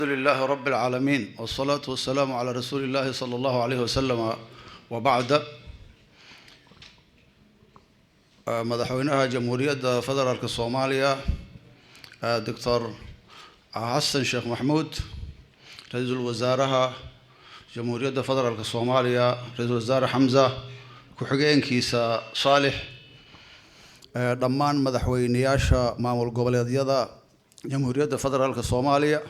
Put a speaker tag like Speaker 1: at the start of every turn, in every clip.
Speaker 1: لله رب العالمين، والصلاة والسلام على رسول الله صلى الله عليه وسلم، وبعد. Madaxweynaha Jamhuuriyadda Federaalka Soomaaliya, Doctor Xasan Sheekh Maxmuud, Ra-iisul Wasaaraha Jamhuuriyadda Federaalka Soomaaliya, Ra-iisul Wasaare Xamza, ku-xigeenkiisa Saalix, dhammaan madaxweyneyaasha maamul goboleedyada Jamhuuriyadda Federaalka Soomaaliya,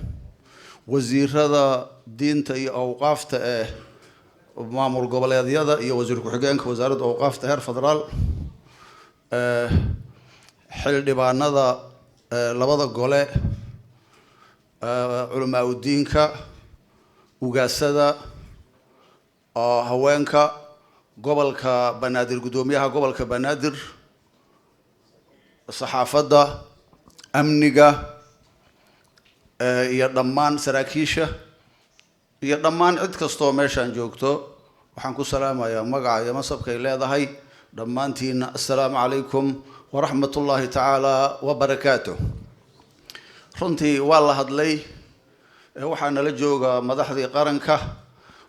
Speaker 1: wasiirada diinta iyo awqaafta ee maamul goboleedyada iyo wasiir ku-xigeenka Wasaaradda Awqaafta heer federaal, xildhibaanada labada gole, culamaa udiinka, ugaasada, haweenka gobolka Banaadir, guddoomiyaha gobolka Banaadir, saxaafadda, amniga iyo dhammaan saraakiisha iyo dhammaan cid kastoo meeshaan joogto, waxaan ku salaamayaa magaca iyo masabkay leedahay dhammaantiina. Assalaamu calaykum waraxmat ullaahi tacaala wabarakaatu. Runtii waa la hadlay, waxaa nala jooga madaxdii qaranka.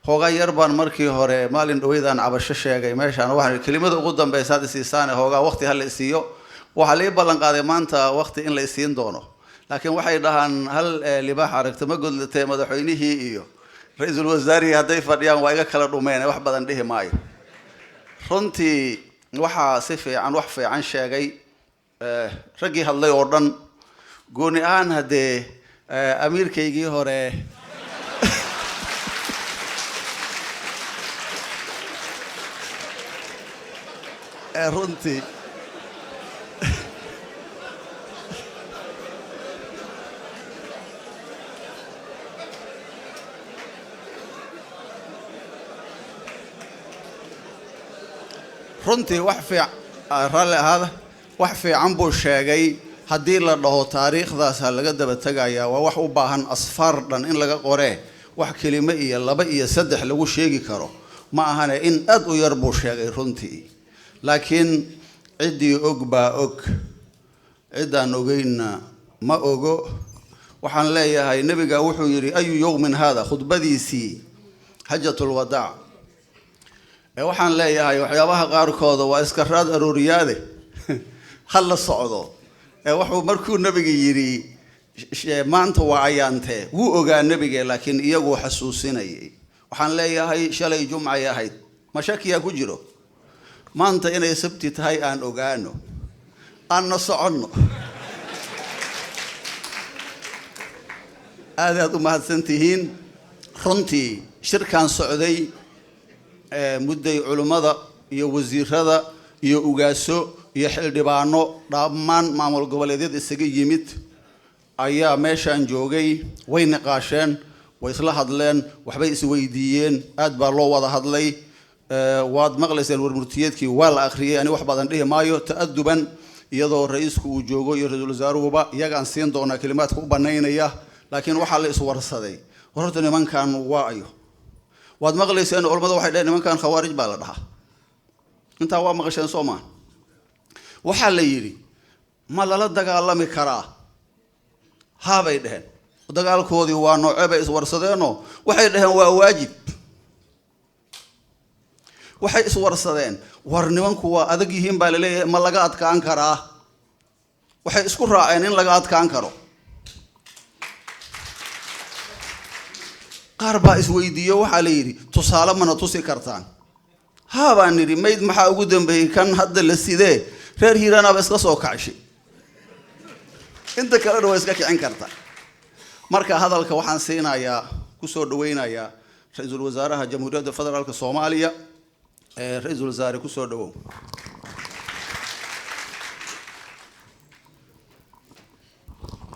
Speaker 1: Hoogaa yar baan markii hore maalin dhaweydaan cabasho sheegay meeshaan, waxaan kelimada ugu dambeysa had isiisaane, hoogaa waqti ha la isiiyo. Waxaa la ii ballan qaaday maanta waqti in la isiin doono, laakiin waxay dhahaan hal libaax aragta ma godlatee. Madaxweynihii iyo ra-iisul wasaarihii hadday fadhiyaan waa iga kala dhumeen, wax badan dhihi maayo. Runtii waxaa si fiican wax fiican sheegay raggii hadlay oo dhan, gooni ahaan haddee amiirkaygii hore. Runtii wax fiic raalli ahaada, wax fiican buu sheegay. Haddii la dhaho taariikhdaas ha laga daba tegayaa, waa wax u baahan asfaar dhan in laga qoree. Wax kelimo iyo laba iyo saddex lagu sheegi karo ma ahane, in aad u yar buu sheegay runtii. Laakiin ciddii og baa og, ciddaan ogeynna ma ogo. Waxaan leeyahay, nebiga wuxuu yidhi "أي يوم هذا" khudbadiisii xajatulwadaac. Waxaan leeyahay, waxyaabaha qaarkooda waa iska raad arooriyaade, ha la socdo. Wuxuu markuu nebiga yidhi "Maanta waa ayaantee?" wuu ogaa nebige, laakiin iyaguu xasuusinayay. Waxaan leeyahay, shalay jumcay ahayd, ma shakiyaa ku jiro? Maanta inay sabti tahay aan ogaano, aanna soconno. Aad aad u mahadsan tihiin. Runtii shirkan socday mudday, culimmada iyo wasiirada iyo ugaaso iyo xildhibaano dhammaan maamul goboleedyada isaga yimid ayaa meeshaan joogay. Way niqaasheen, way isla hadleen, waxbay isweydiiyeen, aad baa loo wada hadlay. Waad maqlayseen, warmurtiyeedkii waa la akhriyay. Ani wax badan dhihi maayo, ta'aduban iyadoo ra-iisku uu joogo iyo ra-iisul wasaaruhuba, iyagaan siin doonaa kelimaadka u banaynaya. Laakiin waxaa la iswarsaday, war horta nimankan waa ayo? Waad maqlayseen, culamada waxay dhaheen nimankan khawaarij baa la dhahaa. Intaa waa maqasheen, soo maa? Waxaa la yidhi, ma lala dagaalami karaa? Haabay dheheen. Dagaalkoodii waa nooce bay iswarsadeenoo waxay dhaheen waa waajib. Waxay iswarsadeen, war nimanku waa adag yihiin baa laleeyahay, ma laga adkaan karaa? Waxay isku raaceen in laga adkaan karo. Qaar baa isweydiiyo, waxaa la yidhi, tusaale mana tusi kartaan? Haa baan nidhi. Mayd maxaa ugu dambeeyey? Kan hadda la sidee reer Hiiraanaaba iska soo kacshay, inta kalena waa iska kicin karta. Marka hadalka waxaan siinayaa, kusoo dhaweynayaa Ra-iisul Wasaaraha Jamhuuriyadda Federaalka Soomaaliya. Ra-iisul Wasaare, kusoo dhawow.